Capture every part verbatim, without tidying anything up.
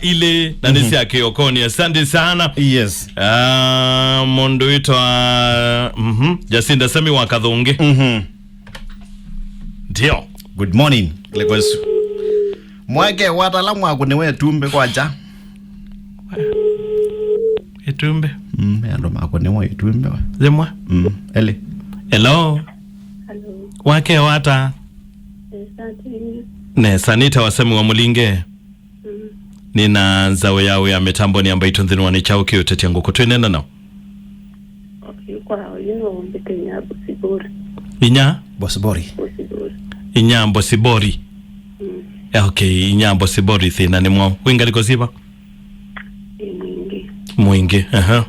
Ilĩ na nĩ sya kĩokonĩ. Asante sana. Yes. Ah, mũndũ wĩtwa, mhm, Jacinda Sami wa Kathũngĩ. Mhm. Ndio. Good morning. Lagos. Mwake watala mwaku nĩ wetumbe kwacha. Ĩtumbĩ. Mm, andũ makũnĩwa ĩtumbĩ we. Yĩmwe. Mm, elĩ. Hello. Hello. Wake wata. Nesa, nĩtawa Sami wa Mũlinge. Mm. Nĩna nzaũ ya wĩa mĩtambonĩ ya Mbaitũ nthĩnĩ wa Nĩ Kyaũ Kĩũtetya Ngũkũ. Twĩneena nao? Okay, kwa oyu no mbĩte inya Bosibori. Inya? Bosibori. Bosibori. Inya Bosibori. Mm. Eh, okay, inya Bosibori thĩna nĩ mwaũ? Wĩ ngalĩko syĩva? Ĩ Mwingĩ. Mwingĩ, aha.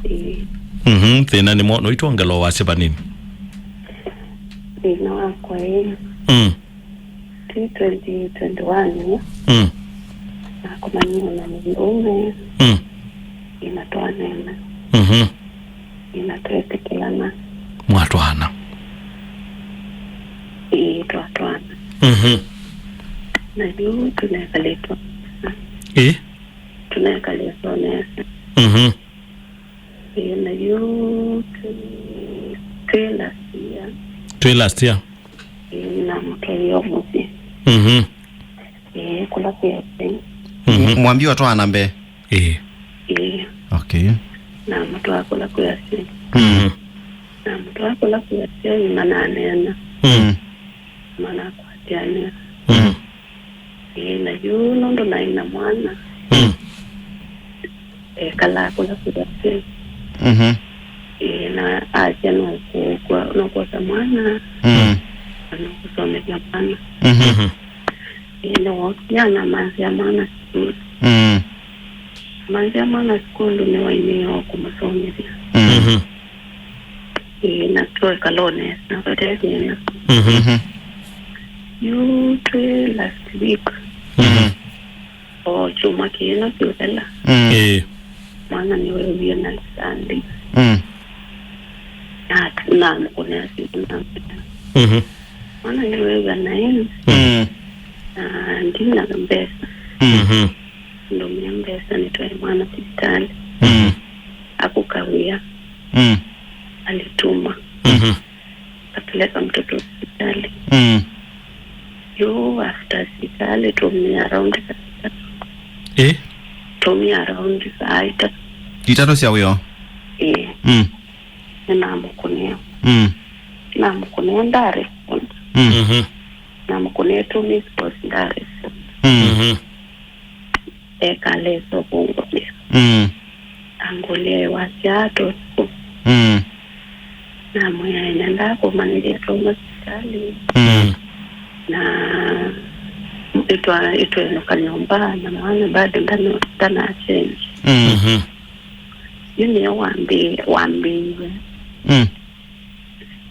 Ĩ. Mhm, thĩna nĩ mwaũ? No itwongela wasya vanini. Thĩna wakwa ĩ. Mm. Twi twenty twenty-one, mm, nakomanie na mũndũũme, mm, ĩna twaneena, mhm, ĩna twetĩkĩlana. Mwatwaana? Ĩĩ, twatwaana. Mhm. Na yu tũnekalĩtwe nesa. Ĩĩ? Tũnekalĩtwe nesa. Mhm. Ĩĩ, na yu twĩ, twĩ last year. Twĩ last year? Ĩĩ, namũtwaie o mũsyĩ. Mhm. Ĩĩ, kũla kwĩ asyai. Mhm. Mwambie watwaana mbee? Ĩĩ. Ĩĩ. Okay. Namũtwaa kũla kwĩ asyai. Mhm. Namũtwaa kũla kwĩ asyai, mananeena. Mm. Manakwatĩanĩa. Mm. Ĩĩ, na yu nũndũ naĩ na mwana, mm, ekalaa kũla kwĩ asyai. Mhm. Ĩĩ, na asya no kũkwa, no kwosa mwana, mm, na no kũsomethya mwana. Mhm. Mhm. Ĩĩ, nĩwookie anamanzĩa mwana sukulu. Mm. Manzĩa mwana sukulu nĩwainĩe o kũmũsomethya. Mm. Mhm. Ĩĩ, na twekala o nesa, vate thĩna. Mhm. Mhm. Yu twĩ last week. Mhm. O kyumwa kĩĩ no kĩũthela. Mm. Ĩĩ. Mwana nĩweewie na Sunday. Mm. Na, namũkũnĩa simũ na. Mhm. Mwana nĩweew'a naĩ. Mm. Na ndina mbesa. Mm. Mhm. Ndũmĩa mbesa nĩtwae mwana sivitalĩ. Mm. Akũka wĩa. Mm. Alituma. Mhm. Akapeleka mtoto hospitali. Mm. Yu after hospitali, tumia around saa itatu. Eh? Tumia around saa itatu. Itatu sya wĩoo? Eh. Mm. Nĩnamũkũnĩa. Mm. Namũkũnĩa ndarespond. Mm. Mhm. Namũkũnĩa two missed calls ndarespond. Mm. Mhm. Ekala ĩsoko ngũlĩa. Mm. Angũlĩa ĩwasya ato. Mm. Namwĩa nenda kũmanyĩthya twauma sivitalĩ. Mm. Na ĩtwa ĩtwenũka nyũmba na mwana bado ndana ndana change. Mm. Mhm. Yu nĩyo wambĩ wambĩiwe. Mm.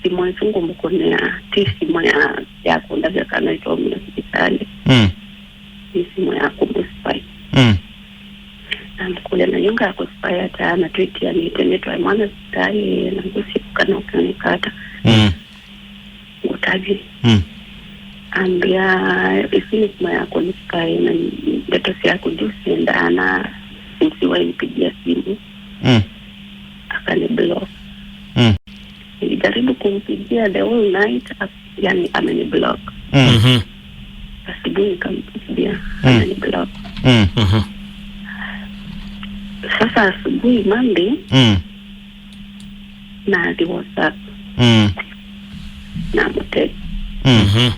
Simũ ĩsu ngũmũkũnĩa, ti simũ ya, ya kũndavya kana ĩtwaumia sivitalĩ. Mm. Nĩ simũ ya kũmũspy. Mm. Namũkũlya, na yu ngakũspy ata, na twĩtianĩte nĩtwae mwana sivitalĩ, na ngũsĩ kana ũkanĩka ata. Mm. Ngũtavye. Mm. Ambĩa, ĩsu nĩ simũ ya kũnĩspy, na ndeto syaku ndiũsyendaa, na ũsiwaĩ nipigia simu. Mm. Akaniblock. Mm. Nilijaribu kumpigia the whole night, as- yani, ameniblock. Mm. Mhm. Asubuhi nikampigia, mm, ameniblock. Mm. Mhm. Sasa asubuhi Monday, mm, nathi WhatsApp. Mm. Namutext. Mm. Mhm.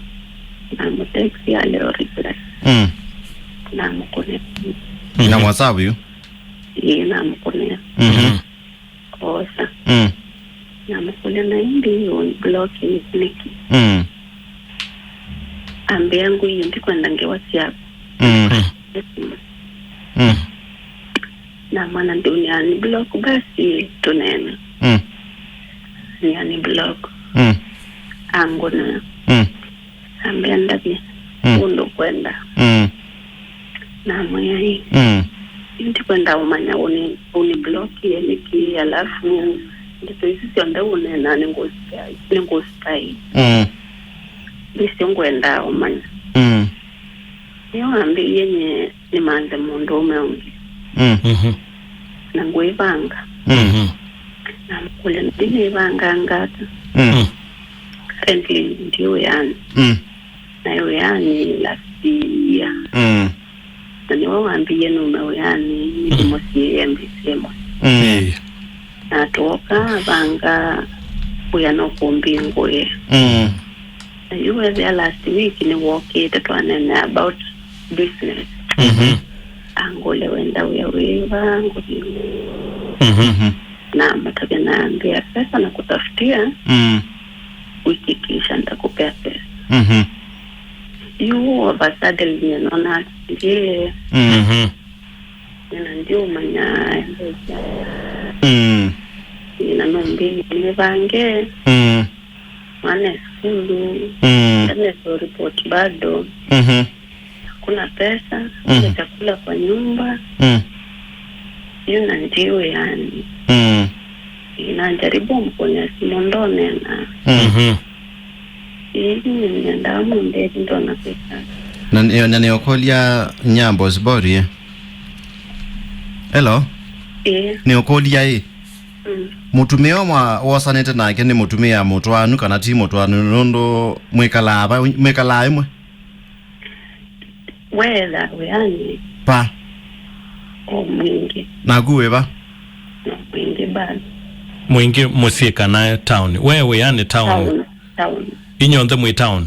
Namutext ya leo reply. Mm. Namũkũnĩa. Mhm. Na WhatsApp yu? Ĩĩ, namũkũnĩa. Mhm. Mhm. Oosa. Mm. Namũkũlya, na ĩndĩ ũniblock nĩkĩ? Mm. Ambĩa, ngũie ndikwenda ngewa syaku. Mm. Mm. Mm. Namwĩa, ndũnĩ unblock basi tũneene. Mm. Nĩ unblock. Mm. Angũnĩa. Mm. Ambĩa, ndavye, mm, ũndũ ũkwenda. Mm. Namwĩa, ĩ, mm, ndikwenda ũmanya ũni, ũniblokie nĩkĩ, alafu ndeto isu syonthe ũneenaa nĩngũstai, nĩngũstai. Mm. Ndĩsyo ngwendaa ũmanya. Mm. Nĩwambĩie nyie nĩmanthe mũndũũme ũngĩ. Mm. Mhm. Na ngwĩvanga. Mm. Mhm. Namũkũlya, "Nĩnĩvanganga ata?" Mm. Currently ndi wĩanĩ. Mm. Naĩ wĩanĩ last year. Mm. Na nĩwe wambĩie nume wĩanĩ, nĩndĩmũsiĩĩe mbĩsĩ ĩmwe. Mm. Ĩĩ. Na twoka avanga wĩa no kũmbingũĩa. Mm. Na yu wethĩa last week nĩwokĩte twaneenea about business. Mhm. Angũlya, "Wenda wĩa wĩva?" Ngũthi. Mhm. Na mũtavya nambĩa pesa na kutafutia. Mm. Kuhakikisha ndakupea pesa. Mhm. Yu all of a sudden nĩnona ndiye. Mm. Mhm. Nĩna ndiũmanya mbesa. Mm. Nĩna nũmbĩie nĩvange. Mm. Mwana e sukulu. Mm. Ndanesa report bado. Mhm. Hakuna pesa, mm, hakuna chakula kwa nyumba. Mm. Yu na ndiyo yani. Mm. Najaribu mponya simu ndonena. Mm. Mhm. Ĩĩ, nĩendaa mũndethye ndona kwĩka. Na nĩ- na nĩũkũlya Nyambo Zibori? Hello? Ĩĩ. Nĩũkũlya ĩ? Mm. Mũtumĩa ũmwe wosanĩte nake nĩ mũtumĩa mũtwaanu kana ti mũtwaanu nũndũ mwĩkalaa va- mwĩkalaa ĩmwe? Weetha wĩanĩ. Pa. O mwingĩ. Naku wĩ va? No mwingĩ bado. Mwingĩ mũsyĩ kana town? We wĩanĩ town? Town, town. Inyonthe mwĩ town?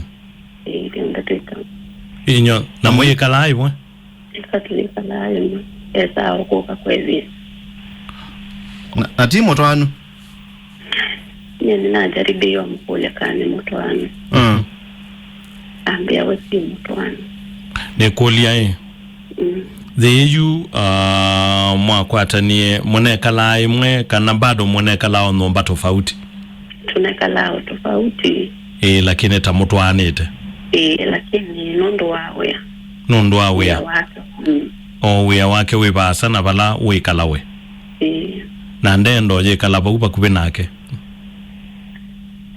Ĩĩ, ithyĩ onthe twĩ town. Inyo na, mm, mũyĩkalaa ĩmwe? Ĩka tũyĩkalaa ĩmwe. Esaa ũkũka kwethĩa. Na, na ti mũtwaanu? Nyie nĩnajaribie ũmũkũlya kana nĩ mũtwaanu. Mm. Ambĩa we ti mũtwaanu. Nĩkũlya ĩ? Mm. Thĩ yu, ah, mwakwatanie, mũnekalaa ĩmwe kana bado mũnekalaa o nyũmba tofauti? Tũnekalaa o tofauti. Ĩĩ, lakini ta mũtwaanĩte? Ĩĩ, lakini nũndũ wa wĩa. Nũndũ wa wĩa? Wĩa wake. Mm. O wĩa wake wĩ vaasa na vala wĩkala we? Ĩĩ. Na ndenda ũyĩkala vau vakuvĩ nake?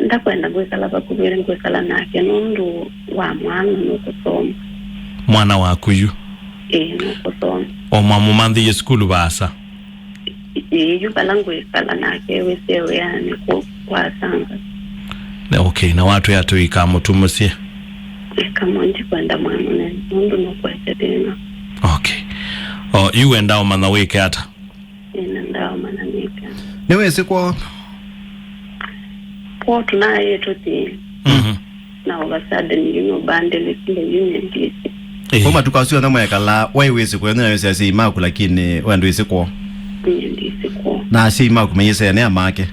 Ndakwenda ngwĩkala vakuvĩ, ngwĩkala nake nũndũ wa mwana nũkũsoma. Mwana waku yu? Ĩĩ, nũkũsoma. O mwamũmanthĩie sukulu vaasa? Ĩĩ, yu vala ngwĩkala nake wĩsĩ wĩanĩ kũ- kwa Sanga. Na, okay, na watwĩa tũikamũtumũsye? Ĩkamwe ndikwenda mwana nũndũ nũkwete thĩna. Okay. O, yu wenda ũmanya wĩke ata? Ĩna ndawa mana nĩka. Nĩwĩsĩ kwoo? Kwoo tũnaĩ tũthi. Mhm. Na all of a sudden, you know, bandĩlĩkile yu nĩndĩsĩ. Ĩĩ. Kwa matukũ asu onthe mwekalaa, we wĩsĩ kwenyu na wĩsĩ asyai maku, lakini we ndwĩsĩ kwoo? Nĩndĩsĩ kwoo. Na asyai maku mayĩsĩ ene amake?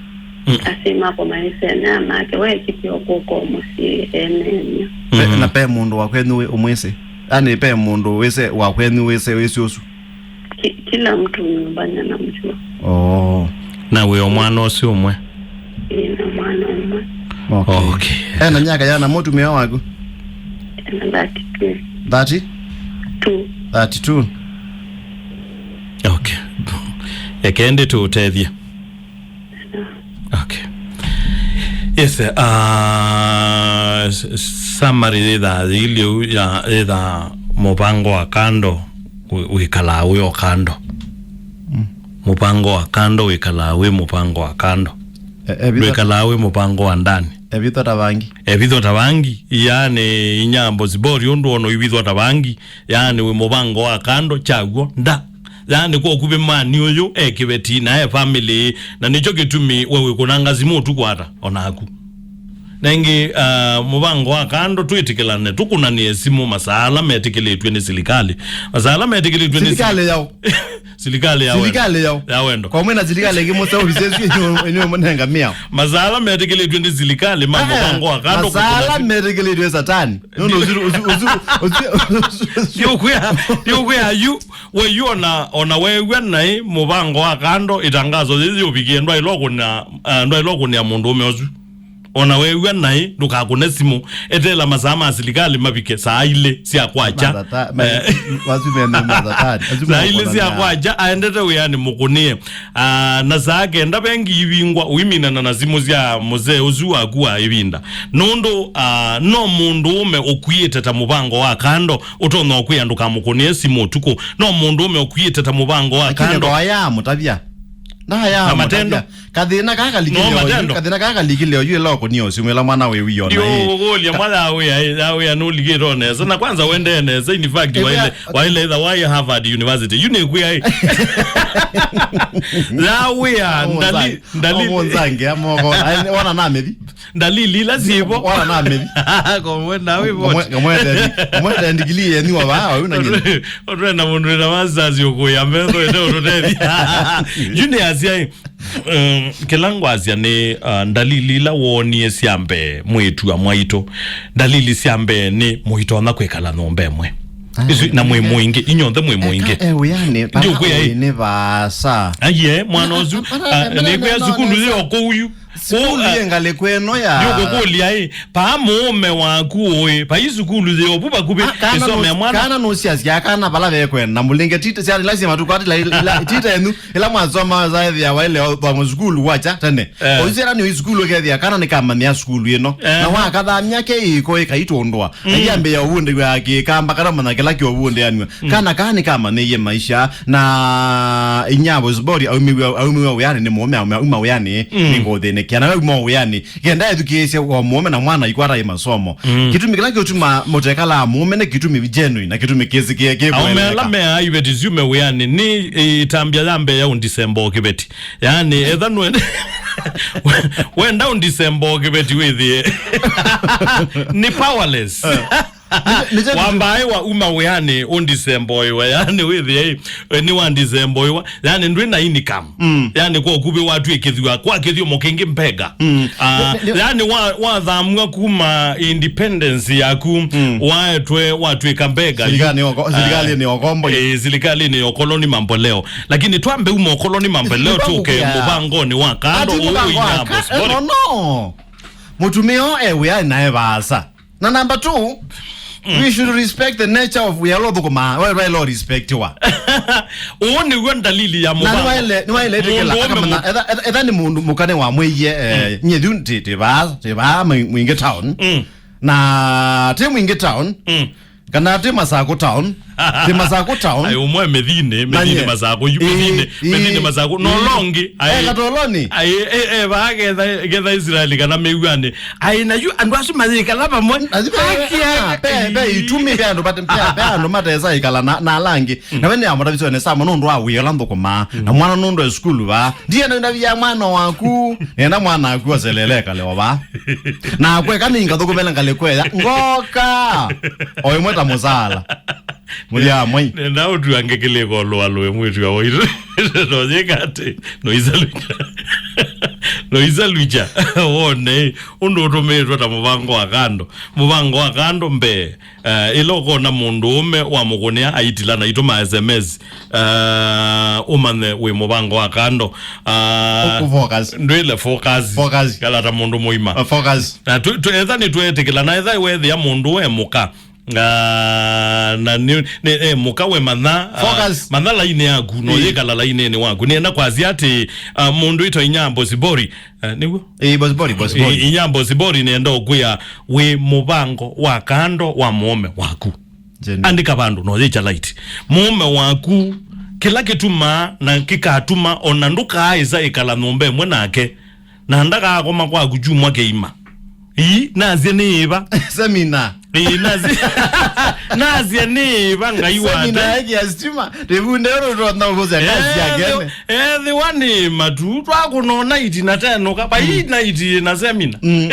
Mm. Asyai makwa mayĩsĩ ene amake, we kĩkĩo kũka o mũsyĩ ene ene. Pe- Mhm. Na pe mũndũ wa kwenyu wĩ- ũmwĩsĩ? Yaani pe mũndũ wĩsĩ wa kwenyu wĩsĩ wĩsĩ ũsu? Ki- kila mtu nyumbani anamjua. Oh. Na wĩ o mwana ũsu ũmwe? Ĩĩ, na mwana ũmwe. Okay. Okay. Ena myaka yana mũtumĩa waku? Ena thirty-two. Thirty? Two. Thirty-two. Okay. Eke ndĩ tũũtethye. Okay. Yes, uh, s- summary yĩthaa yĩiliu ya yĩthaa mũvango wa kando wĩ- wĩkalaa wĩ o kando. Mm. Mũvango wa kando wĩkalaa wĩ mũvango wa kando. E- evitho- Ndwĩkalaa wĩ mũvango wa ndani. Evitho ta vangi. Evitho ta vangi, yaani inyambo sibori ũndũ ona ivitho ta vangi, yaani wĩ mũvango wa kando kyaw'o nda. Yaani kwa ũkuvĩ mani ũyũ e kĩveti na e family, na nĩkyo kĩtumi we wĩkũnanga simũ ũtukũ ata onaku. Na ĩngĩ, ah, mũvango wa kando twĩtĩkĩlane tũkũnanĩe simũ masaa ala metĩkĩlĩtw'e nĩ silikalĩ. Masaa ala metĩkĩlĩtw'e nĩ sili- Silikalĩ yaũ? Silikalĩ ya wendo. Silikalĩ yaũ? Ya wendo. Kwa mwĩna silikalĩ ĩngĩ mũseũvĩsye ĩsu ĩnyuĩ mũnenga mĩao. Masaa ala metĩkĩlĩtw'e nĩ silikalĩ ma mũvango wa kando. Masaa ala kũkũna- metĩkĩlĩtw'e satani. No, no, usiru- usiru- usiru- usiru- usiru- Nĩũkwĩa, nĩũkwĩa yu, we yu ona, ona weew'a naĩ mũvango wa kando, ĩtangazo yĩĩ yũvikie, ndwaĩlwa kũnĩa, ah, ndwaĩlwa kũnĩa mũndũũme ũsu. Ona weew'a naĩ, ndũkakũne simũ. Eteela masaa ma silikalĩ mavike saa ilĩ sya kwakya. Mathata-, ma-, eh, asu mene mathatani. Asu saa ilĩ sya kwakya, aendete wĩanĩ mũkũnĩe. Ah, na saa kenda vengi ivingwa, ũiminana na simũ sya mũzee ũsu waku wa ĩvinda. Nũndũ, ah, no mũndũũme ũkuĩte ta mũvango wa kando, ũtonya ũkwĩa ndũkamũkũnĩe simũ ũtukũ. No mũndũũme ũkuĩte ta mũvango wa kando. Lakini kwa ya mũtavya. Na ya na matendo. Mũtavya. Kathĩna kaa kalikile no matendo. Kathĩna kaa kalikile oyu ĩla ũkũnia ũsimũ ĩla mwana wĩ wĩona, ĩ. Ndio ũkũlya mwana ya wĩa, ya wĩa nũlikĩte o nesa. Na kwanza wendee nesa. In fact, ĩvĩa waile, waile either why Harvard University. Yu nĩ kwĩa, ĩ. Ya wĩa, ndali, ndali. Omonzange, amoko. Ai, wana na methi. Ndalili ila sivo. Wana na methi. Komwe na wivo. Komwe, komwe tendi, komwe tendi gili yeni wa ba, wa una nyini. Otwe na mundu na masters yokuya metho ete ututethi. Junior asiai. Um, kĩla ngwasya nĩ, uh, ndalili ila wonie sya mbee mwĩĩtu wa mwaitũ. Ndalili sya mbee nĩ mũitonya kwĩkala nyũmba ĩmwe. Ah, isu na mwĩ mũingĩ, inyonthe mwĩ mũingĩ. Eka, eh, wĩanĩ, ndio kwĩa, ĩ. Nĩ vaasa. Aye, mwana ũsu, ah, nĩ kwĩa sukulu yĩ o kũu yu. Sukulu yĩ ngalĩko ĩno ya. Nĩũkũkũlya, ĩ, paa mũũme waku ũĩ, pai sukulu yĩ ovu vakuvĩ, ah, kana ĩsomea nũ-, mwana. Kana nũsiasya kana vala vekwenda, mũlinge tita, sya lazima tukwati la, la, tita enu, ila mwasoma zaethia waile o, wa sukulu wacha, tene. Eh. Oisera nĩ sukulu kethia, kana nĩ kamanya sukulu ĩno. Eh. Na wakathamya ke ĩko ĩkaitũndwa. Mm. Ayambĩĩa ũvundĩw'a kĩkamba kana manya kĩla kĩovundĩanw'a. Mm. Kana kaa nĩkamanyĩie maisha na inya Bosbori aumiwe, aumiwe wĩanĩ nĩ mũũme, auma, auma wĩanĩ, mm, nĩ ngũthĩnĩkĩa. Na auma wĩanĩ, kenda ethukĩĩsye wa mũũme na mwana ikwata ĩ masomo. Mm. Kĩtumi kĩla kĩũtuma mũtekalaa mũũme nĩ kĩtumi genuine na kĩtumi kĩsĩkĩe kĩkweleka. Aũme ala meaa iveti syume wĩanĩ nĩ, ĩ, ĩtambya ya mbee ya ũndisemba o kĩveti. Yaani, etha nwe-, wenda ũndisemba o kĩveti wĩthĩe. Nĩ powerless. Eh. Nĩkyo, nĩkyo wambaĩ wa uma wĩanĩ ũndisemba oiwa, yaani wĩthĩe, eh, nĩ wa ndisemba oiwa, yaani ndwĩ na income. Mm. Yaani kwa ũkuvĩ watw'ĩkĩthw'a kwa kĩthyomo kĩngĩ mbega. Mm. Ah, nĩ, nĩ, yaani wa, wathamw'a kuma independence yaku, mm, waetwe watw'ĩka mbega. Silikalĩ nĩ oko-, silikalĩ nĩ okombo. Eh, silikalĩ nĩ okoloni mamboleo. Lakini twambe uma okoloni mamboleo tũke mũvangonĩ wa kando. Ati mũvango wa ka-, eh, no, no. Mũtumĩa e wĩanĩ nae vaasa. Na number two, mm, we should respect the nature of wĩa ũla ũthũkũmaa. We, we lo respectiwa. Ũũ nĩw'o ndalili ya mũvango. Na nĩwaile, nĩwaile ĩtĩkĩla, mũndũ ũme akamanya, mũka- etha, etha, etha nĩ mũndũ mũka nĩwamwĩie, eh, mm, nyie thiu ti, ti vaa, ti vaa mwĩ-, mwingĩ town. Mm. Na ti mwingĩ town. Mm. Kana ti Masakũ town. Ti Masakũ town. Ai, ũmwe mĩthinĩ, na mĩthinĩ nye- Masakũ, yu mĩthinĩ, ĩĩ, mĩthinĩ ĩĩ, Masakũ. No ĩĩ. Longi, ai. Eh, Katoloni. Ai, eh, eh, vaa getha, getha Israeli kana mĩw'anĩ. Ai, na yu andũ asu mayĩkala vamwe. Na yu pe-, haki ya, ah, pe-, pe-, itumi pe andũ mate-, pe-, pe andũ matesa ikala na, na ala angĩ. Mm. Na we nĩ amũtavisyo nĩ sama nũndũ wa wĩa ũla nthũkũmaa. Mm. Na mwana nũndũ e sukulu vaa. Ndiye nenda via mwana waku. Nenda mwana waku aselele kale o vaa. Na kweka nĩ ngathũkũmela ngalĩko ĩya. Ngoka. O ĩmwe ta mũsala. Mũlya amwe. Nenda ũtuange kĩlĩko lũa lũe mwĩtu wa waitũ. No yĩka atĩ. No isalukya. No isalukya. Wone. Ũndũ ũtũmĩtwe ta mũvango wa kando. Mũvango wa kando mbee. Eh, ĩla ũkona mũndũũme wa mũkũnĩa aitila na itũma S M S, eh, ũmanye wĩ mũvango wa kando. Ah, ũ-, ũ-, focus. Ndwĩle focus. Focus. Kala ta mũndũ mũima. Uh, focus. Na tu, tu, etha nĩtwetĩkĩla, na etha wethĩa mũndũ e mũka. Ah, na nĩ, nĩ, e mũka we manya, ah, focus. Manya lainĩ yaku, no, ĩĩ, yĩkala lainĩnĩ waku. Nĩenda kwasya atĩ, ah, mũndũ ĩtwa inya Bosibori, eh, nĩguo? Ĩĩ, Bosibori, Bosibori. Ĩĩ, inya Bosibori nĩenda ũkwĩa wĩ mũvango wa kando wa mũũme waku. Jeni. Andĩka vandũ, no yĩkya light. Mũũme waku, kĩla kĩtumaa na kĩkatuma ona ndũkaaĩsa ĩkala nyũmba ĩmwe nake, na ndakakoma kwaku kyumwa kĩima. Ii, nasye nĩ ĩva? Semina. Ĩĩ, nasye, nasye nĩ ĩva Ngai wa semina Ngai? Yake ya stima, rĩvunde ũrũ tũtona ũvũsya kasi yake. Ethĩwa nĩ matu, twakũnona iti na tenũka, vai, mm, na iti na semina. Mm.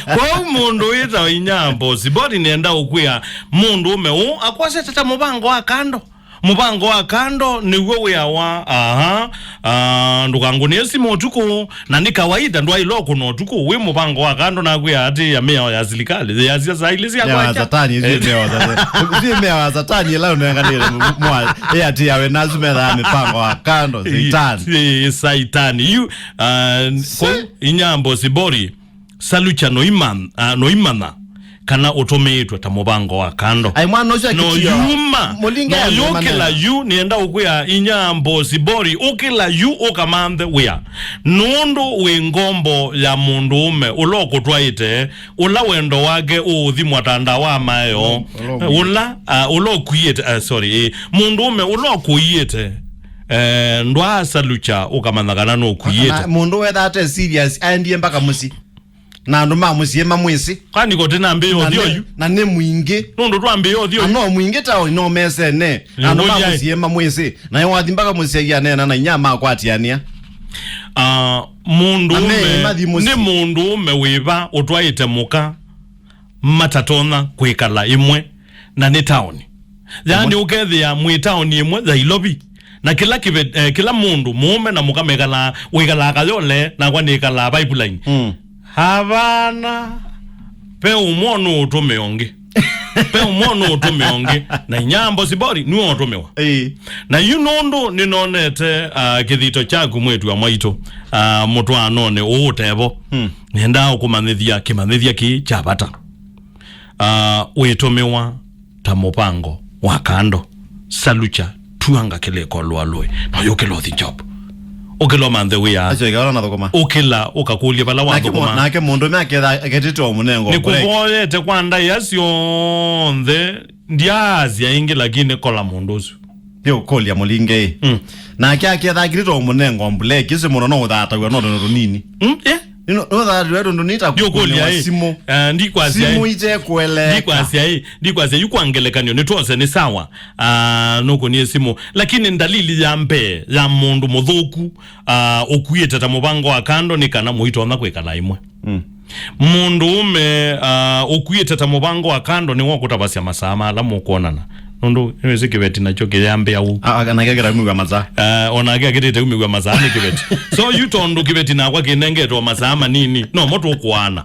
Kwoou mũndũ wĩtawa inya Bosibori nĩenda ũkwĩa mũndũũme ũũ akwasya tata mũvango wa kando. Mũvango wa kando nĩw'o wĩawa, aha, ah, ndũkangũnĩe simũ ũtukũ, na nĩ kawaida ndwaĩle ũkũna ũtukũ wĩ mũvango wa kando, nakwĩa atĩ ya mĩao ya silikalĩ yĩasya saa ilĩ sya Mĩao ya kwakya. Satani, ĩsu nĩ mĩao ya Satani. Ĩsu nĩ mĩao ya Satani, ĩla ũnenganĩte mwa, ĩ atĩ yawe nasu methaa mĩvango wa kando, Ĩ, Saitani. Ĩ, Saitani. Yu, ah, kũu inyambo sibori. Salucha noiman-, ah, noimanya kana ũtũmĩĩtwe ta mũvango wa kando. Ai, mwana ũcio no akĩtio. Yuma, mũlinga no yũkĩla yu, nĩenda ũkwĩa inyambo sibori, ũkĩla yu ũkamanthe wĩa. Nũndũ wĩ ngombo ya mũndũũme ũla ũkũtwaĩte, ũla wendo wake ũũthimwa ta ndawa wa maeo, mm, ũla ũla, ah, ũla ũkuĩte, ah, sorry, eh, mũndũũme ũla ũkũiĩte, eh, ndwaasalucha ũkamanya kana nũkuĩte. Na mũndũ wetha ate serious, aendie mpaka mũsyĩ. Na andũ ma mũsyĩ mamwĩsĩ. Kwani kote nambĩĩa ũthyũ yu? Na nĩ mwingĩ. Nũndũ twambĩĩa ũthyũ yu. Na no mwingĩ taoni no mesene. Na andũ ma mũsyĩ mamwĩsĩ. Na yo wathi mpaka mũsyai aneena na inya makwatiania. Ah, mũndũ ũme, nĩ mũndũ ũme wĩva ũtwaĩte mũka matatonya kwĩkala ĩmwe na nĩ taoni. Yaani ũkethĩa mwĩ taoni ĩmwe ya Ilovi. Na kĩla kĩve-, eh, kĩla mũndũ, mũũme na mũka mekalaa, wĩkalaa Kayole, nakwa nĩkalaa Pipeline. Mm. Havana, ve ũmwe nũũtũmĩa ũngĩ. Ve ũmwe nũũtũmĩa ũngĩ. Na inyambo sibori, nĩwe ũtũmĩwa. Ĩĩ. Na yu nũndũ nĩnonete, ah, kĩthito kyaku mwĩtu wa mwaitũ, ah, mũtwaanonĩ ũũ ũtevo. Mm. Nĩendaa ũkũmanyĩthya kĩmanyĩthya kĩĩ kya vata. Ah, wĩtũmĩwa ta mũvango wa kando. Salucha, tuanga kĩlĩko lũa lũĩ. Na yũkĩla ũthi job. Ũkĩla ũmanthe wĩa. Acio ĩkala na thũkũma. Ũkĩla ũkakũlya vala wathũkũma. Nake mũndũme aketha aketĩte o mũnengo. Nĩkũvoyete kwa ndaĩa syonthe, ndiaasya ĩngĩ, lakini kola mũndũ ũsu. Nĩũkũlya mũlinge ĩ. Mm. Nake aketha akĩtĩte o mũnengo mbuleki, ĩsĩ mũno no ũthataw'a no tũndũ tũnini. Mm, eh? Nĩ no, no thathĩwe tũndũ nĩ ta kũkũnĩwa simũ. Eh, ndikwasya simũ ĩ, itekweleka. Ndikwasya ĩ, ndikwasya yu kwa ngelekany'o, nĩ twose nĩ sawa. Ah, nũkũnie simũ. Lakini ndalili ya mbee ya mũndũ mũthũku, ah, ũkuĩte ta mũvango wa kando nĩ kana mũitonya kwĩkala ĩmwe. Mm. Mũndũũme, ah, ũkuĩte ta mũvango wa kando nĩwe ũkũtavasya masaa ma ala mũkwonana. Nũndũ nĩwĩsĩ kĩveti nakyo kĩyambĩa ũu. A, a, nake kĩtaumĩw'a masaa. Eh, o nake akĩtĩte umĩw'a masaa nĩ kĩveti. So, yu tondũ kĩveti nakwa kĩnengetwe masaa manini, no mo tũkwaana.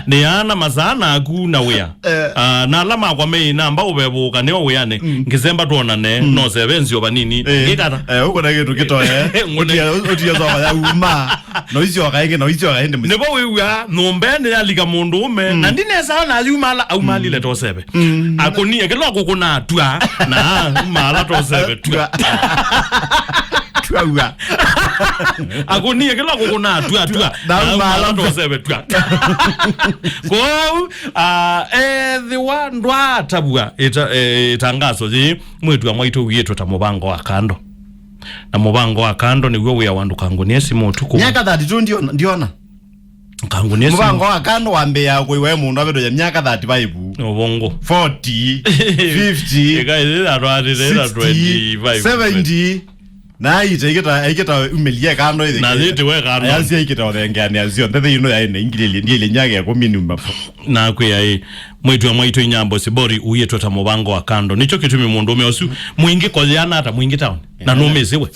Nĩaana masaa naku na wĩa. Eh. Ah, na ala makwa meĩ namba ũvevũka nĩo wĩanĩ. Mm. Ngĩsemba twonane, mm, no seve nzio vanini. Eh. Ngĩkata. Eh, ũkũna kĩndũ kĩtoye. Ngũne. Ũtia, ũtia soka ya uma. No icio kaingĩ, no icio kaingĩ. Nĩvo wĩw'a nyũmbenĩ yalika mũndũũme, mm, na ndinesaa na yumala, aumalile, mm, toseve. Mm. Akũnie kĩla kũkũna atwa, na umala toseve twa. Twa. Twa ua. Akũnie kĩla kũkũna atwa, twa. Na umala toseve twa. Kwoou, ah, ethĩwa ndwatavw'a ĩta-, eh, ĩtangaso yĩĩ, mwĩtu wa mwaitũ wĩtwe ta mũvango wa kando. Na mũvango wa kando nĩw'o wĩa wa ndũkangũnĩe simũ ũtukũ. Myaka thirty-two ndiona, ndiona. Kangũnĩe simũ. Mũvango wa kando wambĩĩa kũiwa e mũndũ avetũya myaka thirty-five. Ũvũngũ. Forty, fifty, ĩka ĩthĩ atwarĩte ĩta sixty, twenty-five, seventy. Na aita ikita, ikita umelie kando ĩthĩ. Na thĩtĩ we kando. Ayasi ikita ũthengeanĩa syonthe ĩno yaĩ na ingilili, ndilĩ nyake kũmi nyuma. Nakwĩa ĩ, mwĩtu wa mwaitũ inyambo sibori uĩtwe ta mũvango wa kando. Nĩkyo kĩtumi mũndũũme ũsu mwingĩ koyana ata mwingĩ town. Na nũmĩsĩ we.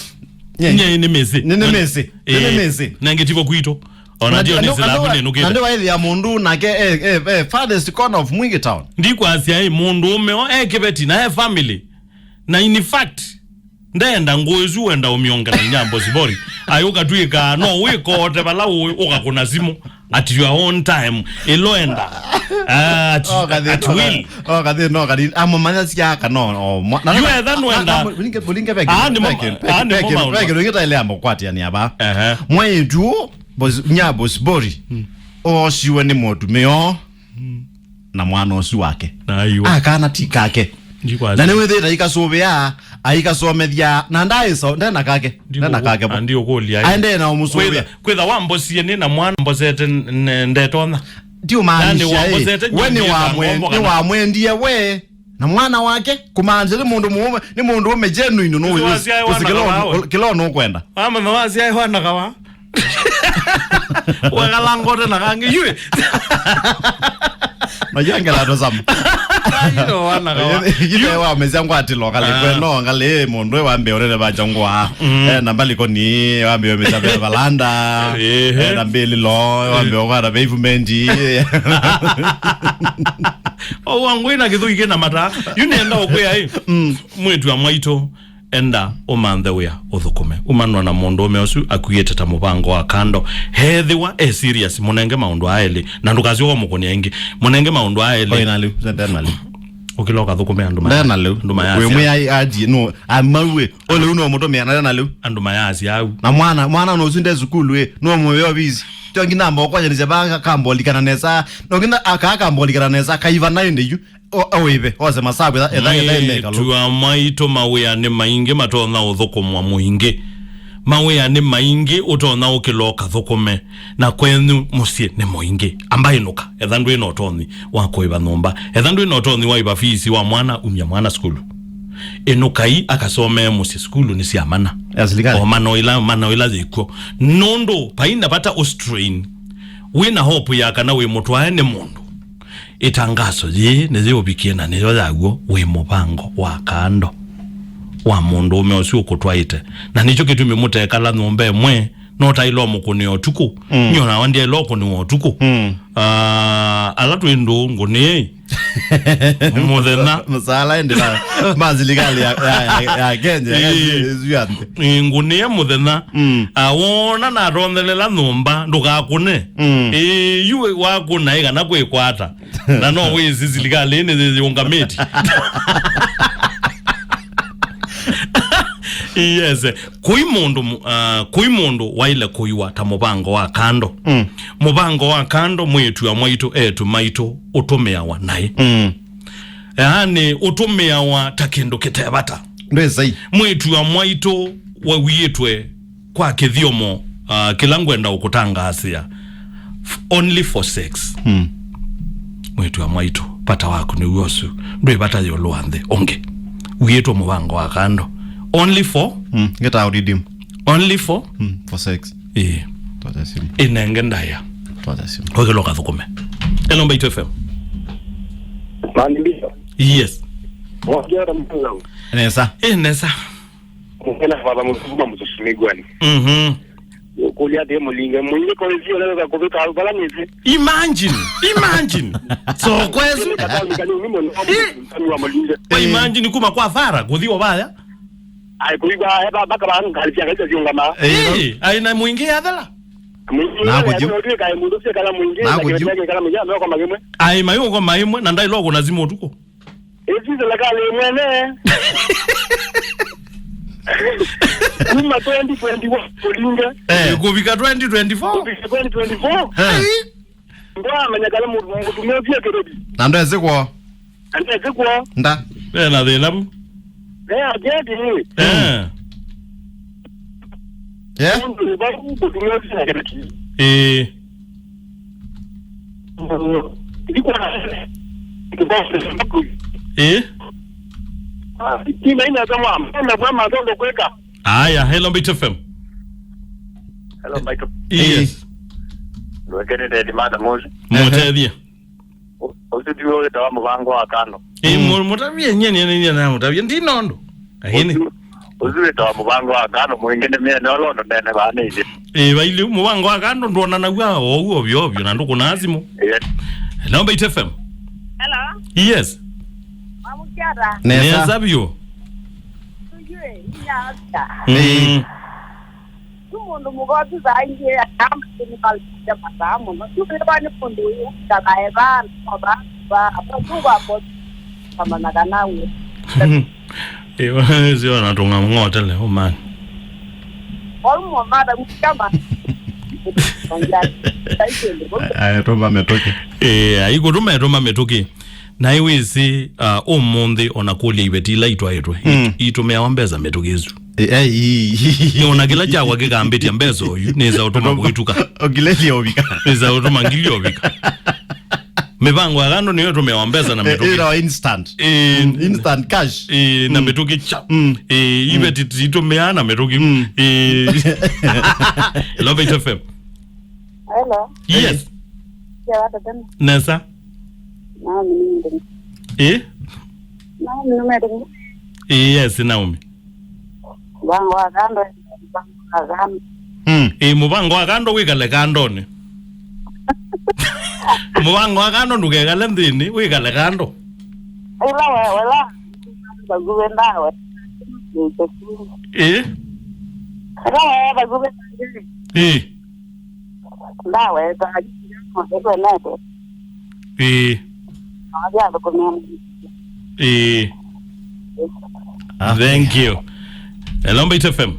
Nye. Nye nĩ mĩsĩ. Nĩ, nĩ mĩsĩ. Nĩ, nĩ mĩsĩ. Na ngĩtivo kwitũ. Ona ndio nĩ silabu nĩ nũkĩte. Na ndio waithia mũndũ nake, eh, eh, eh, farthest corner of Mwingi town. Ndikwasya ĩ, mũndũũme o e kĩveti na e family. Na in fact, ndenda ngũĩ ĩsu wenda ũmĩongela inyambo sibori. Ayũkatw'ĩka no wĩkote vala ũĩ, ũkakũna simũ at your own time. Ĩloenda. Ah, at, oh, kathi, at no, will. Oh, kathi, no, kathi. Amo manya siaka, no, no. Yu etha nwenda. Mulinge, mulinge peke. Ah, nĩ mo, peke, ah, nĩ mo peke, maũndũ. Peke, nũngĩtaĩle amba kũkwatĩania ba. Ehe. Mwĩĩtu, boss, nya boss Bori. Mm. Oosiwe nĩ mũtumĩa. Mm. Na mwana ũsu wake. Na aiwa. Akana ti kake. Ndikwasya. Na nĩwĩthĩte aikasũvĩa, aikasomethya, na ndaĩsa, ndena kake. Ndena kake. Andi ũkũlya. Aendee na ũmũsũvĩa. Kwĩtha, kwĩtha wambosie nĩ na mwana mbosete n-, n-, ndetonya. Ndiũmaanisha, yani, wambosete ĩ, we nĩ wamwe-, nĩ wamwendie we na mwana wake, kũmaanisha nĩ mũndũ mũũme, nĩ mũndũ ũme genuine, no ũsĩ kĩla ũnũkwenda. Wamanya wasyae wana kawa. Wekalangote na kangi, yue. Najua ngela to sam. Ino wana kawa. Ile wa mezia ngwatilo kale kweno ngali mundu wa mbe urere ba jangwa. Eh, na mbali koni wa mbe mezia be balanda. Eh. Eh, na mbili lo wa mbe kwa da be ifumendi. O wangu ina kithu ike na mata. Yu nenda ukwea hii. Mwitu wa mwaito. Enda ũmanthe wĩa ũthũkũme. Umanwa na mũndũũme ũsu akuĩte ta mũvango wa kando. Ethĩwa e serious, mũnenge maũndũ aa elĩ, na ndũkasyoka mũkũnĩa ĩngĩ. Mũnenge maũndũ aa elĩ. Oĩ na lĩu, nde na lĩu. Ũkĩla ũkathũkũme andũ maya. Nde na lĩu. Andũ maya. Wĩ mwĩ ai aji, no, amauwe. Ole uno mũtũmĩa na nde na lĩu. Andũ maya asyau. Na mwana, mwana no ũsinde sukulu ĩ, no mũyo bizi. Tio ngi namba ũkwanyanĩsya ba kambolikana nesa. No ngi na aka kambolikana nesa, kaiva na ende yu. O, o, ive, ose masaku, etha, etha, etha, etha, etha, mekalo. Mwitu wa mwaitũ mawĩa nĩ maingĩ matonya ũthũkũmwa mũingĩ. Mawĩa nĩ maingĩ ũtonya ũkĩla ũkathũkũme, na kwenyu mũsyĩ nĩ mũingĩ. Amba ĩnũka, etha ndwĩ na ũtonyi wa kũĩva nyũmba. Etha ndwĩ na ũtonyi wa ĩva fees wa mwana, umya mwana sukulu. Ĩnũkai akasomee mũsyĩ, sukulu nĩ sya mana. Ya serikali. O mana ila, mana ila yĩkw'o. Nũndũ, paina vata ũstrain. Wĩ na hope ya kana wĩ mũtwae nĩ mũndũ. Ĩtangaso yĩĩ nĩyĩũvikie na nĩyo yaw'o wĩ mũvango wa kando wa mũndũũme ũsu ũkũtwaĩte. Na nĩkyo kĩtumi mũtekala nyũmba ĩmwe, no taĩle ũmũkũnĩa ũtukũ. Mm. Nĩ onawa ndyaĩle ũkũnĩwa ũtukũ. Mm. Ah, ala twĩ ndũũ ngũnĩei mũthenya. Msaala ende na ma serikali ya, ya, ya, ya Kenya, ya, ĩĩ, ĩsu ya nthĩ. Ĩĩ, ngũnĩe mũthenya. Mm. Ah, wona natonthelela nyũmba, ndũkakũne. Mm. Ĩĩ, yu wakũna ĩ kana kwĩkwata. Na no wĩsĩ silikalĩ nĩ yĩyũngamĩtye. Yes. Kũi mũndũ mu-, ah, kũi mũndũ waĩle kũiwa ta mũvango wa kando. Mm. Mũvango wa kando, mwĩĩtu wa mwaitũ, eĩtu maitũ, ũtũmĩawa naĩ. Mm. Yaani, ũtũmĩawa ta kĩndũ kĩte vata. Ndwĩsai. Mwĩĩtu wa mwaitũ wawiĩtwe kwa kĩthyomo, ah, kĩla ngwenda ũkũtangaasĩa. F-, only for sex. Mm. Mwĩĩtu wa mwaitũ, vata waku nĩw'o ũsu. Ndwĩ vata ĩũlũ wa nthĩ ũngĩ. Wiĩtwe mũvango wa kando. Only for? Mm, get out, redeem. Only for? Mm, for sex. Ĩĩ. Twate simu. Ĩnenge ndaĩa. Twate simu. Wekĩla ũkathũkũme. Hello, Mbaitu F M. Mani mbio. Yes. Mwakĩra mwanangu. Nesa. Ĩ, nesa. Mũkena baba mũsukuma mũsusu mĩguani. Mhm. Kũlya atĩ mũlinge, mũingĩ kwa ĩsio leo za kũvika au, bala nĩsĩ. Imagine, imagine. So, kwezi. Katalikani ni mwana wa Eh. Mtani wa mũlinge. Kwa imagine kuma kwa Farah, kũthi o vaya. Ai, kũigwa, eba, baka ba, ngalisia, ngalisia ziungama. Eh. Eh, aina mũingĩ yathela. Mũingĩ Na ya kũjũ. Ndio kae mũndũ sia kala mũingĩ, Na na kũjũ. Kĩrĩa kala mũingĩ, ameweka magimwe. Ai, mayũko maimwe, na ndailoko na zimu ũtukũ. Ĩsi serikali mwene. Kuma twenty twenty-one kũlinga. Eh, kũvika twenty twenty-four. Kũvika twenty twenty-four. Eh. Ndwamanya kana mũndũ mũtumia ũthiĩ kĩrĩthi. Na ndwesĩ kwoo. Na ndwesĩ kwoo. Nda. Eh, na thĩna vu. Eh, aketi. Eh. Eh? Mũndũ nĩ vau mũtumia ũthiĩ na kĩrĩthi. Eh. Eh? Aya, hello, Mbaitu F M. Hello, Mbaitu. Yes. Ndwekene ndedi mada mosi. Mũtethie. Ũsu ti wĩtawa mũvango wa kando. Eh, mu-, mũtavie, nye, nye, nye, nye, na mũtavie. Ndi nondo. Lakini ũsu, ũsu wĩtawa mũvango wa kando, mũingĩ nĩ mĩene olondo nene vaa nĩ ithyĩ. Eh, vaili, mũvango wa kando ndwonanaw'a oou ovyo ovyo, na ndũkũnaa simũ. Yes. Hello, Mbaitu F M. Hello. Yes. Mamũkyata. Nesa. Nesa vyũ. Tujue, inya afya. Mm. Eh. Tu mũndũ mũka ũtũthaie, akamba kũnĩkalĩte masaa mũno. Tu wĩwa nĩ mũndũ ũyũ, ndakae vaa, no vaa, vaa, vaa, tu kwa kwa, kamana kana we. Ĩĩ, sio natũng'a ng'otele, ũmani. Kwa hiyo, mama, kama. Aya, tũma mĩtũkĩ. Ĩĩ, aikũtũma, tũma mĩtũkĩ. Na ĩwĩsĩ, ah, ũmũnthĩ ona kũlya iveti ila itwaĩtwe, mm, itũmĩawa mbesa mĩtũkĩ ĩsu. Eh, eh, ii. Nĩona kĩla kyakwa kĩkambĩtya mbesa oyu, nĩsa ũtũma kũituka. Ũkilĩlya ũvika. Nĩsa ũtũma ngili ovika. Mĩvango ya kando nĩyo ĩtũmĩawa mbesa na mĩtũkĩ. Eh, ĩla instant. Eh, mm, instant cash. Eh, na mĩtũkĩ cha. Mm. Eh, iveti titũmĩaa na mĩtũkĩ. Mm. Eh. Hello, Mbaitu F M. Hello. Yes. Yeah, what's up? Nesa. Naomi nĩ mũndũ. Ĩ? Naomi nĩ mũndũ. Ĩ, yes, Naomi. Mũvango wa kando, mũvango wa kando. Mm. Ĩ, mũvango wa kando wĩkale kandonĩ. Mũvango wa kando ndũkekale nthĩnĩ, wĩkale kando. Ĩla we, wela, vakuvĩ ndawe. Ĩ? Ĩla we, vakuvĩ ndawe. Ĩ. Ndawa ĩtaanĩte. Ĩĩ. Ĩĩ. Ah, thank you. Hello, Mbaitu F M.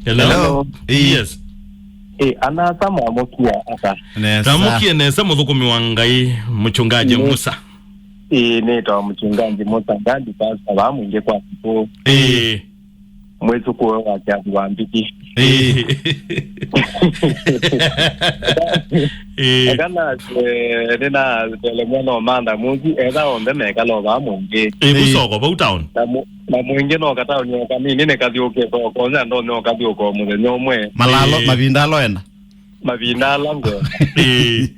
Hello. Hello. Ĩĩ. Yes. Ĩĩ, ana-a-asa mwamũkĩa ata? Nesa. Twamũkie nesa, mũthũkũmi wa Ngai, Mũchungaji Nĩ- Musa. Ĩĩ, nĩtawa Mũchungaji Musa Ngandi, pastor wa Mwingi kwa Sukuu. Ĩĩ. Mwĩsũkũe wa kyathi wa mbiki. Ĩĩ. Ĩĩ. Eka na, eh, nĩnatelemwa no manda mũsi, etha onthe mekala o vaa Mwingi. Ĩĩ, ĩĩ. Kusoko, vau town. Na mu-, na Mwingi no kataoni o kanini, nĩkathiũkĩte o konya, ndonya ũkathiũka o mũthenya ũmwe. Malalo, ĩĩ. Mavinda alo ena. Mavinda ala ngo. Ĩĩ.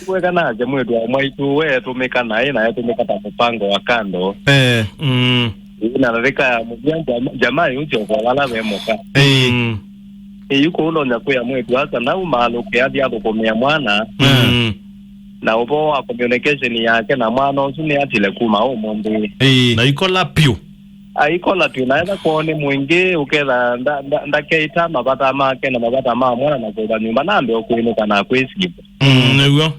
Weka na aja mwĩtu wa mwaitũ, we etũmĩka naĩ, na etũmĩka ta mũpango wa kando. Eh. Mm. Ĩĩ, na ndarĩka ya mũthya, jama-, jamaa yũsyoka vala ve mũka. Ĩĩ. Mm. Ĩĩ, yu kũu nonya kwĩa mwĩtu asa, nau maalũke athi athũkũmĩa mwana. Mm. Na ũvoo wa communication yake na mwana ũsu nĩ atile kuma ũmũnthĩ. Ĩĩ. Na ikola pyũ. Aikola twĩ na etha kwoo nĩ Mwingi, ũketha nda-, nda-, ndakeita mavata make na mavata ma mwana na kũva nyũmba, nambe o kwĩnũka na kwĩsiva. Mm, nĩw'o.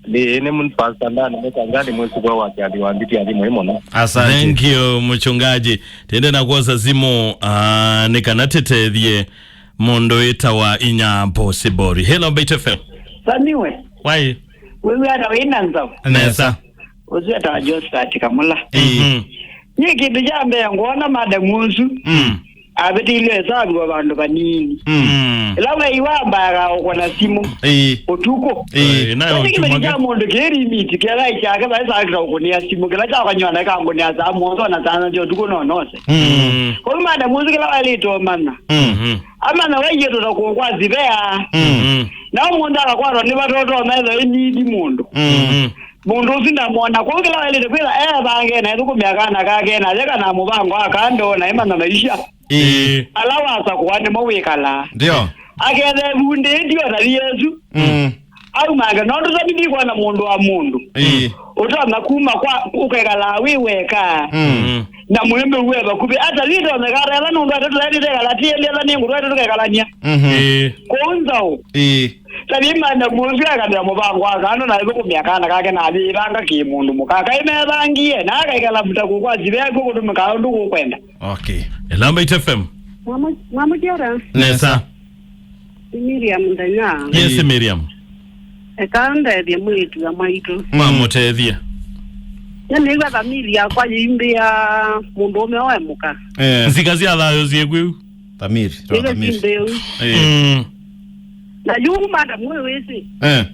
Nĩ, nĩ mũ-, Pastor Ndani Mũkangani, mwĩsũkũe wa kyathi wa mbiti athi mũi mũno. Asante. Thank you, Mchungaji. Tende na kwosa simu, ah, nĩ kana tĩtethye mũndũ wĩtawa Inya Possible. Hello, Mbaitu F M. Samiwe. Wai. Wewe ana wĩna nzau. Nesa. Ũsu etawa Josephat Kamũla. Ĩĩ. Mhm. Nyie kĩndũ kya mbee ngwona madam ũsu, mm, avĩtĩilwe ĩsavĩwa vandũ vanini. Mm. Mm. Ĩla wei wambaga ũkũna simũ, ĩĩ, ũtukũ. Ĩĩ. Ĩĩ, nayo. Kati kĩmeni kya mũndũ kĩ limit, kĩla kyake vaĩ saa kĩta ũkũnĩa simũ, kĩla kyakanywa na ĩkangũnĩa saa mũonza na saa nana sya ũtukũ no nose. Mm. Kwoou madam ũsu kĩla waĩlĩte ũmanya. Mm. Mhm. Amanya waiye tũta kũkwa sivea. Mm. Mhm. Na ũmũnthĩ akakwatwa nĩ vatoto metho ĩnini mũndũ. Mm. Mhm. Mũndũ ũsu ndamwona. Kwoou kĩla waĩlĩte kwĩtha evange na ethũkũmĩa kana kake na yeka na mũvango wa kando na ĩmanya maisha. Ĩĩ. Ala wasakũa nĩmo wĩkalaa. Ndio. Aketha ĩvundĩtio ta Yesũ. Mm. Aumange, nondũ sami ndikwona mũndũ wa mũndũ. Ĩĩ. Ũtonya kuma kwa ũkekalaa wĩ weka. Mm. Na mũĩmĩ uwe vakuvĩ. Ata litonyeka ata ela nũndũ ate tũlaĩtĩte ekala tiendetha nĩ ngũtwaĩte tũkekalany'a. Mhm. Ĩĩ. Kũu nzaũ. Ĩĩ. Sami manda mũnzu ekalĩa mũvango wa kando na ĩthũkũmĩa kana kake na alĩvanga kĩ mũndũ mũka. Kaĩ mevangie, na akaikala mtaku kwa sive kw'o kũtũmĩka ũndũ kũkwenda. Okay. Ĩla Mbaitu F M. Mwamu-, mwamukiora? Nesa. Nĩ Miriam Ndanya. Yes, ĩĩ. Miriam. Eka ndethye mwĩĩtu wa mwaitũ. Mm. Mamũtethye. Nĩnĩw'a thamiri yakwa yĩimbĩa mũndũũme oe mũka. Eh. Nzika sya thayũ syĩ kwĩu. Thamiri, to nĩw'o thamiri. Simbĩu. Eh. Mm. Na yu madam we wĩsĩ. Eh.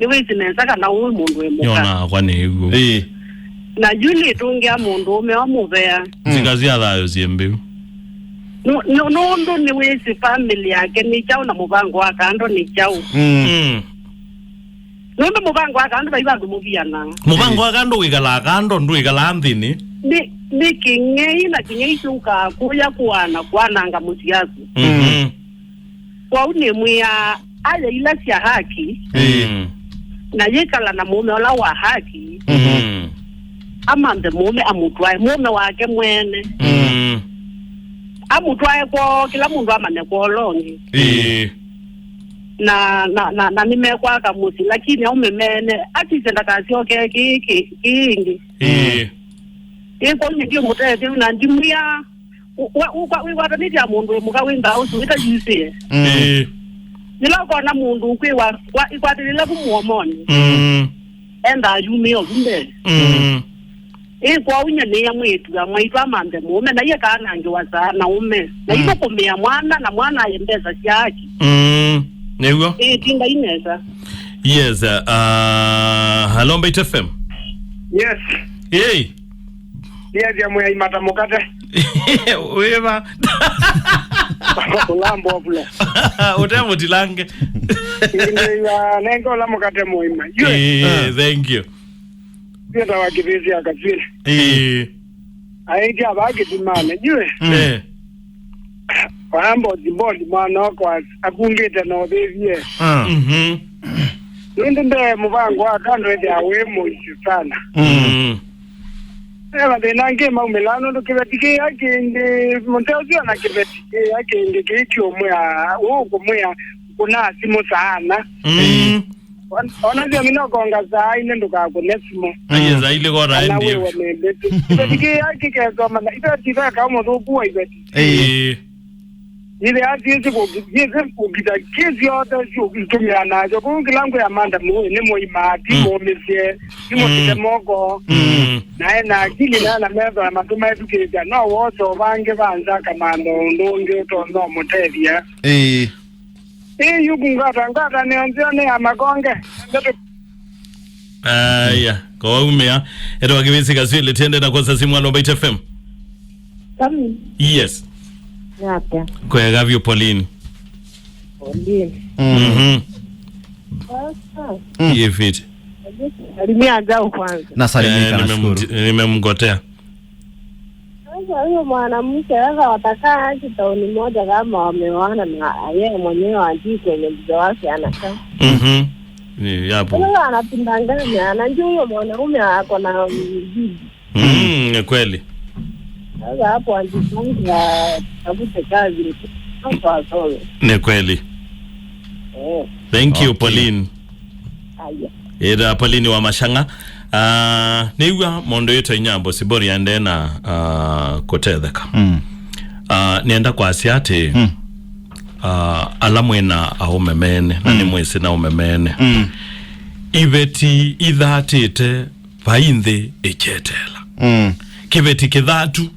Nĩwĩsĩ nesa kana ũĩ mũndũ wĩ mũka. Nyona kwa nĩ ĩguo. Eh. Na yu nĩtũngĩa mũndũũme wa mũvea. Mm. Nzika sya thayũ syĩ mbĩu. Nũ-, nũ-, nũndũ nĩwĩsĩ family yake nĩ kyaũ na mũvango wa kando nĩ kyaũ. Mm. Mm. Nũndũ mũvango wa kando vai vandũ mũviana. Mũvango wa kando wĩkalaa kando, ndwĩkalaa nthĩnĩ. Nĩ, nĩ kĩng'ei na kĩng'ei kyũkaa kũya kũana, kwananga mũsyĩ waku. Mhm. Kwoou nĩmwĩaa, aya ila sya haki, mm, na yĩkala na mũũme ũla wa haki, mhm, amanthe mũũme amũtwae, mũũme wake mwene. Mm. Amũtwae kwoo, kĩla mũndũ amanye kwoo ũla ũngĩ. Ĩĩ. Na, na, na, na nĩmekwaka mũsyĩ, lakini aũme mene, atise ndakasyoke kĩĩ kĩ-, kĩĩ ĩngĩ. Ĩĩ. Ĩĩ, kwoou nĩndio mũtetheu, na ndimwĩa, Ũ-, wa-, ũkwa-, wĩkwatanĩtye na mũndũ wĩ mũka wĩ nthao ũsu wĩta yusĩe. Mm. Ĩĩ. Yĩla ũkona mũndũ ũkwĩwa, wa-, ĩkwatĩlĩla vu mũomonĩ. Mm. Endaa yumĩe ovu mbee. Mm. Ĩ kwoou nyie nĩĩa mwĩĩtu wa mwaitũ amanthe mũũme, na iye kaanangĩwa saa na ũme. Na, mm, ithũkũmĩa mwana, na mwana aye mbesa sya haki. Mm. Nĩw'o. Ĩ, tinda inesa. Yes, uh, hello, Mbaitu F M. Yes. Hey. Ndiathia mwĩai mata mũkate. Wĩva? Ũlamba ũvulo. Ũte mũtilange. Nĩnenga ũla mũkate mũima. Yue. Eh, thank you. Yue ta wa kĩvĩsĩ akaswĩle. Eh. Aĩtya vaa kĩtimane. Yue. Eh. Wayamba ũtiboli mwana wakwa akungĩte na ũthĩvie. Ah. Mhm. Nũndũ nde mũvango wa kando ĩthĩa wĩ mũisyo sana. Mm. Ena thĩna angĩ maumĩla nũndũ kĩveti kĩya kĩngĩ, mũnte ũcio na kĩveti kĩya kĩngĩ kĩĩ kĩũmwĩa, ũkũmwĩa kũna simũ saana. Mm. On-, ona sio mina ũkonga saa ine ndũkakũne simũ. Aye, saa ilĩ kora. Kana ndiye. Wĩwe nĩ mbĩtĩ. Kĩveti kĩya kĩkesoma na iveti veka mũthũku wa iveti. Eh. Ile ati isi kukita kisi yote sio kutumia nacho. Kwa kila mtu ya manda mu ni mo imati mo mesie ni mo kite moko. Mm. Na ena akili na na metho na matuma etukĩte no wote vange vanza kamando ndonge to no mutethia. Eh. Eh, yuku ngata ngata ni onzio ni ya makonge. Aya, kowaumĩa. Etwa kĩvĩsĩ kaswĩle tiende na kosa simu. Alo, Mbaitu F M. Kami. Yes. Yake. Kwega vyũ, Pauline. Pauline. Mhm. Sasa. Yefiti. Salimia Njau kwanza. Na salimika, eh, nashukuru. Nimemti-, nimemgotea. Sasa huyo mwanamke sasa watakaa aje tauni moja kama wameoana na yeye mwenyewe ajui kwenye mzee wake anakaa. Mhm. Ni yapo. Sasa anapindanganya, anajua huyo mwanaume ako na bibi. Mm, ni kweli. Sasa hapo ajifunze atafute kazi, hapo asome. Ni kweli. Eh. Thank you, okay, Pauline. Aya. Ĩta Pauline wa Mashang'a. Ah, nĩw'a mũndũ wĩtwa Inyambo Sibori aendee na, ah, kũtetheka. Mm. Ah, nĩenda kwasya atĩ, mm, ah, ala mwĩna aũme mene, na, mm, nĩmwĩsĩ na aũme mene. Mm. Iveti ithatĩte vai nthĩ ĩkyetela. Mm. Kĩveti kĩthatu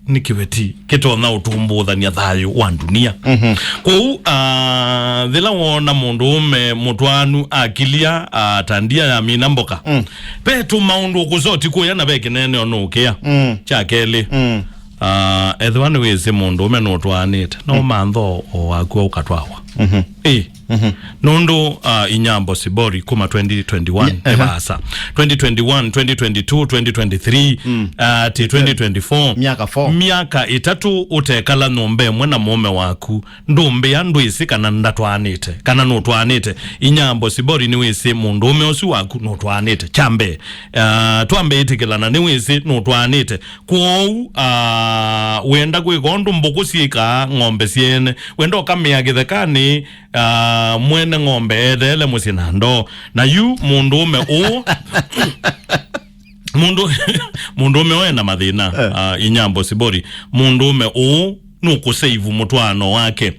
nĩ kĩveti kĩtonya ũtũmbũthany'a thayũ wa ndunia. Mhm. Kwoou, ah, yĩla woona mũndũũme mũtwaanu akilia, ah, ta ndia yamina mboka, mm, ve tũmaũndũ ũkũsoti kũya na ve kĩneeneo nũũkĩa. Mm. Kya kelĩ, mm, ah, ethĩwa nĩwĩsĩ mũndũũme nũtwaanĩte, no, mm, mantho o waku ũkatwawa. Mhm. Ĩ. Mhm. Nũndũ, ah, Inyambo Sibori kuma twenty twenty-one, yeah, aha, nĩ vaasa. Twenty twenty-one, twenty twenty-two, twenty twenty-three, mm, ah, ti twenty twenty-four. Myaka four. Myaka ĩtatũ ũtekala nyũmba ĩmwe na mũũme waku. Ndũmbĩa ndwĩsĩ kana ndatwaanĩte, kana nũtwaanĩte. Inyambo Sibori nĩwĩsĩ mũndũũme ũsu waku nũtwaanĩte. Kya mbee, ah, twambe ĩtĩkĩlana nĩwĩsĩ nũtwaanĩte. Kwoou, ah, wenda kwĩka ũndũ mbũkũ syĩkaa ng'ombe syene, wenda ũkamĩa kĩthekanĩ, ah, mwene ng'ombe eteele mũsyĩ na ndoo. Na yu mũndũũme ũũ, mũndũ, mũndũũme ũũ ena mathĩna, eh, ah, Inyambo Sibori. Mũndũũme ũũ nũkũseivu mũtwaano wake.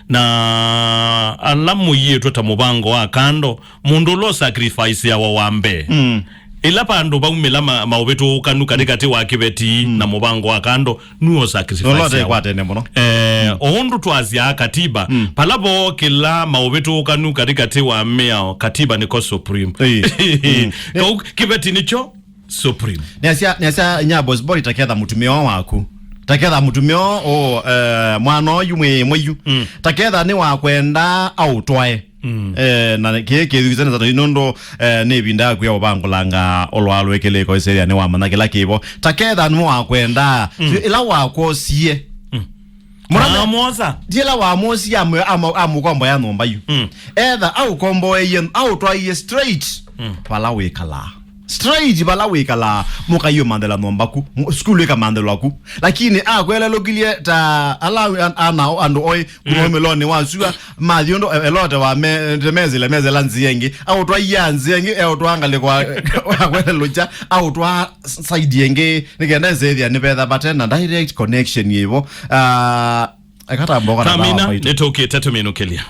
Na ala mũiĩtwe ta mũvango wa kando, mũndũ ũla ũsacrificeawa wa mbee. Mm. Ĩla vandũ vaumĩla ma-, maũvĩtũũkanu katĩkatĩ wa kĩveti, mm, na mũvango wa kando, nũũ ũsacrificeawa. Nũlote kwa tene mũno. Eh, mm, o ũndũ twasyaa katiba, mm, pala vookĩla maũvĩtũũkanu katĩkatĩ wa mĩao, katiba nĩko supreme. Ĩĩ. Mm. Kau kĩveti nĩkyo supreme. Nĩasya, nĩasya Inyambo Sibori, taketha mũtumĩa waku. Taketha mũtumĩa o, eh, mwana ũyu mwĩ mwayu. Mm. Taketha nĩwakwenda aũtwae. Mm. Eh, na kĩĩ kĩthukĩte na zato nũndũ, eh, nĩ ĩvinda yaku ya ũvangũlanga ũlwalũ ĩkĩlĩko ĩsĩthĩa nĩwamanya kĩla kĩvo. Taketha nĩwakwenda. Mm. Ĩla wakwosie. Mm. Mũrame-, amwosa. Ti ĩla wamwosie amũ-, amũ-, amũkomboea nyũmba yu. Mm. Etha aũkomboeie, aũtwaie straight, mm, vala wĩkalaa. Straight vala wĩkalaa, mũkaiũmanthĩla nyũmba ku, mu-, sukulu ĩkamanthĩlwa ku. Lakini akwelelũkilye ta ala an-, ana andũ oĩ kuma, mm, ũmĩlonĩ wa sua, mathi ũndũ e-, elote wa me-, te mesĩle, mesĩla nzĩa ĩngĩ. Aũtwaia nzĩa ĩngĩ, eũtwaa ngalĩko wa, wa kwelelũkya, aũtwaa s-, side ĩngĩ, nĩ kenda ĩsĩthĩa nĩ vetha vate na direct connection yĩvo. Ah, ekatamboka na Kamina, ndawa maitũ. Nĩtũkĩte tũminũkĩlya.